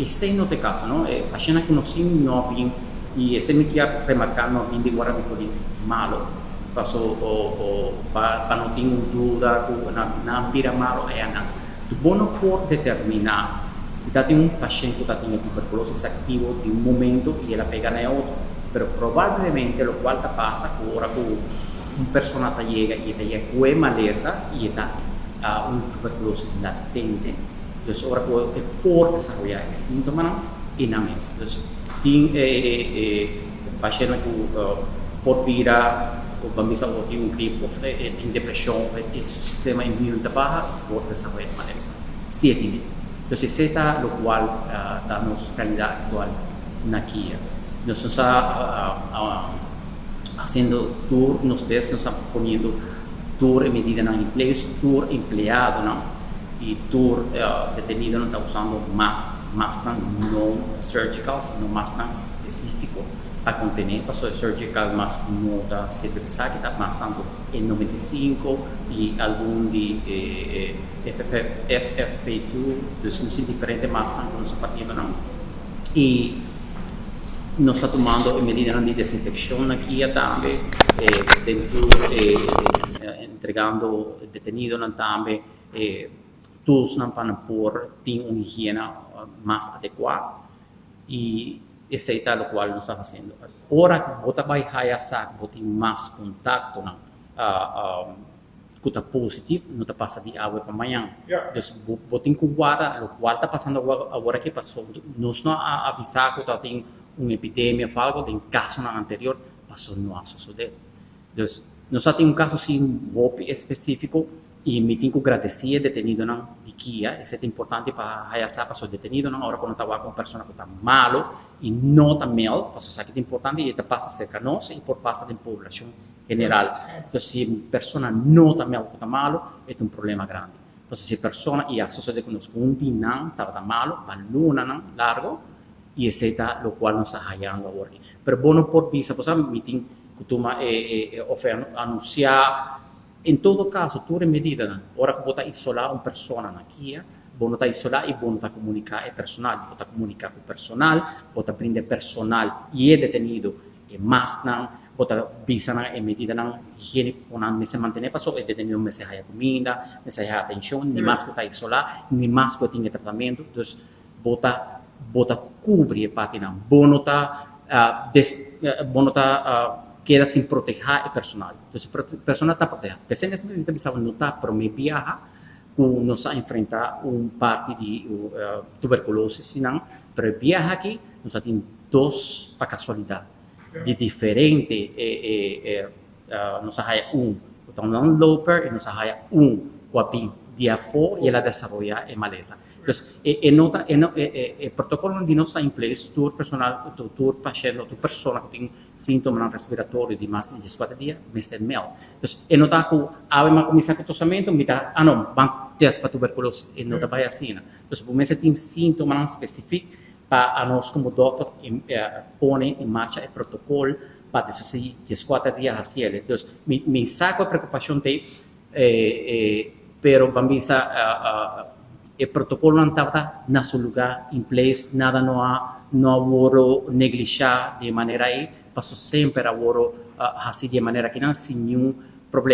Esey no ta e caso, no? E pashent cu nos no a bin, y esey mi kier remarca, no a bin di warda di polis malo. Paso o pa no tin un duda cu nan bira malo aya nan. Bo no por determina si ta tin un pashent cu ta tin tuberculosis activo di un momento y el a pega na e otro. Pero probablemente lo cual ta pasa cu ora cu un persona ta yega y ta yega cu e malesa y ta un tuberculosis latente, dus ora cu e por desaroya e sintomanan e nan mes. Dus tin e pashent cu por bira of ban bisa o tin un grip of tin depresion, e su sistema inmune ta baha, por desaroya e malesa si e tin. Dus esey ta lo cual ta nos realidad actual na KIA. Nos ta haciendo tur nos best, nos ta poniendo tur e medidanan in place, tur empleadonan y tur detenidonan ta usando masknan no surgical, sino masknan specifico pa contene, pasobra e surgical mask no ta sirbi pa esaki, ta mas tanto N95 y algun di FFP2, dus nos tin diferente masknan cu nos ta partiendo nan y nos ta tumando e medidanan di desinfeccion aki tambe, den tur entregando detenidonan tambe tools nan pa nan por tin un higiena mas adecua y esey ta locual nos ta haciendo. Ora bo ta bay haya sa bo tin mas contactonan cu ta positivo, no ta pasa di awe pa mañan. Dus bo tin cu guarda locual ta pasando awor aki, pasobra nos no a avisa cu ta tin un epidemia of algo den casonan anterior, pasobra no a sosode. Dus nos a tin un caso si hopi especifico y mi tin cu gradeci e detenidonan di KIA. Esey ta importante pa haya sa, pasobra detenidonan, ora cu nan ta wak un persona cu ta malo y no ta meld, pasobra esaki ta importante y ta pasa cerca nos y por pasa den poblacion general. Entonces, si un persona no ta meld cu ta malo, e ta un problema grandi. Entonces, si e persona, y a sosode cu nos cu un di nan tabata malo pa lunanan largo, y esey ta locual nos ta hayando awor aki. Pero bo no por bisa, bo sa, mi tin cu tuma e of anuncia. En todo caso, tur e medidanan, ora cu bo ta isola un persona na KIA, bo no ta isola y bo no ta comunica e personal. Bo ta comunica cu personal, bo ta brinda e personal y e detenido e masknan, bo ta bisa nan e medidanan higienico cu nan mester mantene, pasobra e detenido mester haya cuminda, mester haya atencion, ni mas cu ta isola, ni mas cu e tin e tratamento. Dus bo ta cubri e partinan. Bo no ta keda sin proteha e personal. Dus e persona ta proteha. Pesey mes mi ta bisa no ta prome biaha cu nos a enfrenta un parti di tuberculosis nan, pero e biaha aki nos a tin dos pa casualidad di diferente nos a haya un cu ta un landloper y nos a haya un cu a bin di afo y el a desaroya e malesa. Dus e no ta e no e protocolo di nos ta in place, tur personal, tur pashent, tur persona cu tin sintomanan respiratorio di mas di 14 dia mester meld. Dus e no ta cu awe mi a cuminsa cu tosamento, mi ta, ah no, ban test pa tuberculosis, e no ta bay asina. Dus bo mester tin sintomanan specific pa anos como dokter pone en marcha e protocol pa despues di 14 dia haciele. Dus mi sa cu e preocupacion t'ey, pero ban bisa e protocolonan tabata na su lugar, in place, nada no a wordo neglisha di e manera ey, paso semper a wordo haci di e manera akinan sin ningun problema.